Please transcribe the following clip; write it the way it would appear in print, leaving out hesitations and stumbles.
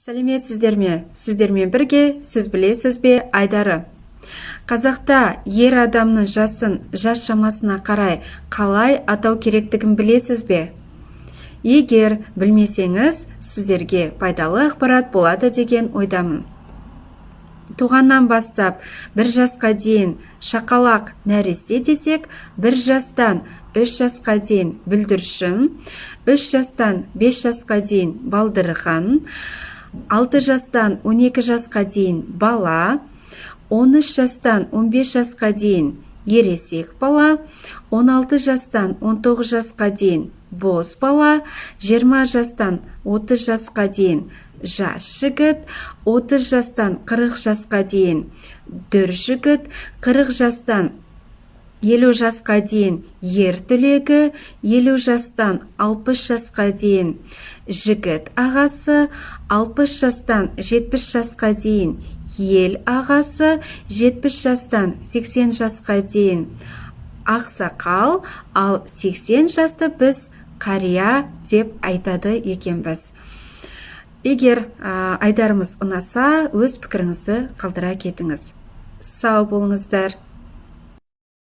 Сәлеметсіздер ме? Сіздермен бірге «Сіз білесіз бе» айдары. Қазақта ер адамның жасын жас шамасына қарай қалай атау керектігін білесіз бе? Егер білмесеңіз, сіздерге пайдалы ақпарат болады деген ойдамын. Туғаннан бастап 1 жасқа дейін шақалақ, нәресте десек, 1 жастан 3 жасқа дейін бүлдіршін, 3 жастан 5 жасқа дейін балдырған, 6 жастан 12 жасқа дейін бала, 13 жастан 15 жасқа дейін ересек бала, 16 жастан 19 жасқа дейін боз бала, 20 жастан 30 жасқа дейін жас жігіт, 30 жастан 40 жасқа дейін дүр жігіт, 40 жастан 50 жасқа дейін ер түлегі, 50 жастан 60 жасқа дейін жігіт ағасы, 60 жастан 70 жасқа дейін ел ағасы, 70 жастан 80 жасқа дейін ақсақал, ал 80 жасты біз қария деп айтады екенбіз. Егер айдарымыз ұнаса, өз пікіріңізді қалдыра кетіңіз. Сау болыңыздар.